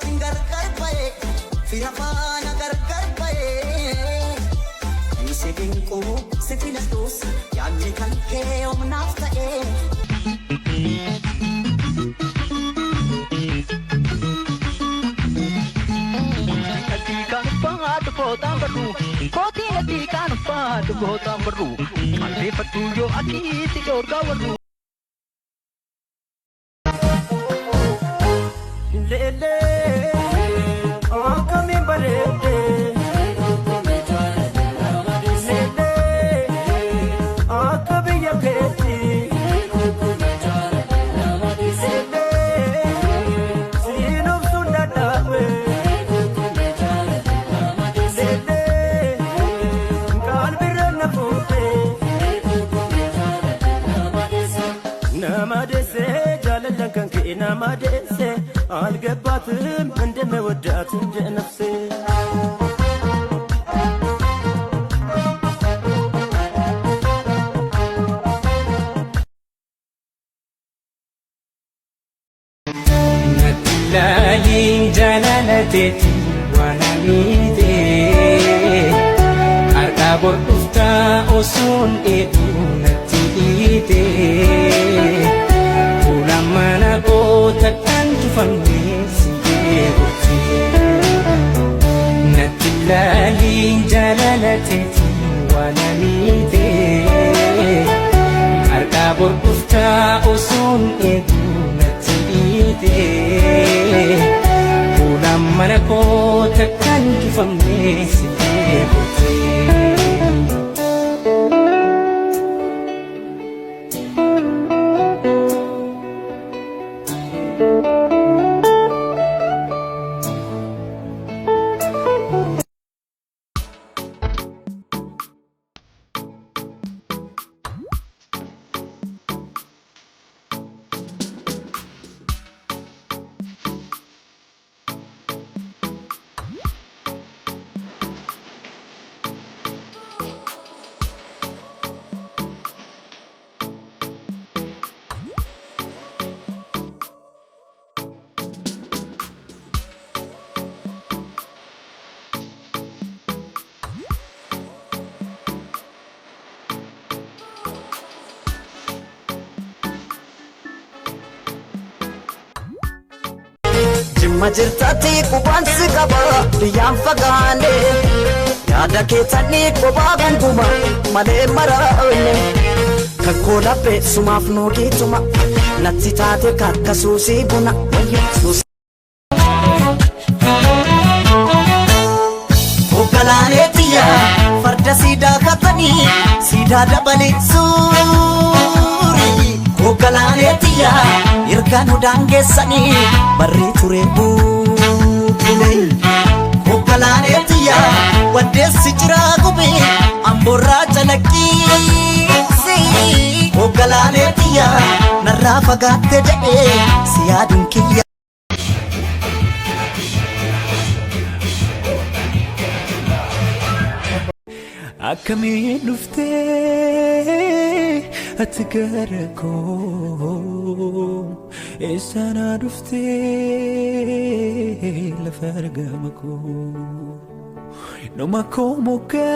wajjin gargar ba'e, fira faana gargar ba'e. Si dinquu si filatus yaadni kan kee humnaaf ta'e. Kootiin ati kan uffatu gootaan barru qalbeeffadhu yoo akkiitti dhoorgaa warru. Leellee akkamiin bareedde, leellee akka biyya keetti, leellee siin obsuun dadhabe, leellee qalbirra na fuute. Nama deesse jaalallan kan kee nama deesse አልገባትም እንደምወዳት እንደ ነፍሴ። Natti ilaaliin jaalalateeti waan amiite har'aa bor dhuftaa osoon dheedhuu natti dhiite fuula mana goota kan cufamne si eeguuti. Natti ilaaliin jaalalateeti waan amiite har'aa bor dhuftaa osoon dheedhuu natti dhiite fuula mana koota kan cufamne si eeguuti. Jimma jirtatti qubaan si qaba biyyaan fagaanne, yaada keessanii kophaa gunguma malee maraa'ne. Kakkoo laphee sumaaf nuugiituma natti taate kakka suusii buna. Hoogganaaneetiyya farda siidaa katanii siidaa dabalee suurii. Hoogganaaneetiyya irkaan daangeessanii barrii ture buukule. Hoogganaaneetiyya waddeessi jiraa gubee amboorraa calaqqiisi. Hoogganaaneetiyya narraa fagaatte jedhee si yaaduun kiyya. Akkamiin dhuftee ati gara koo, eessana dhuftee lafa argama koo, numa koo moggaa.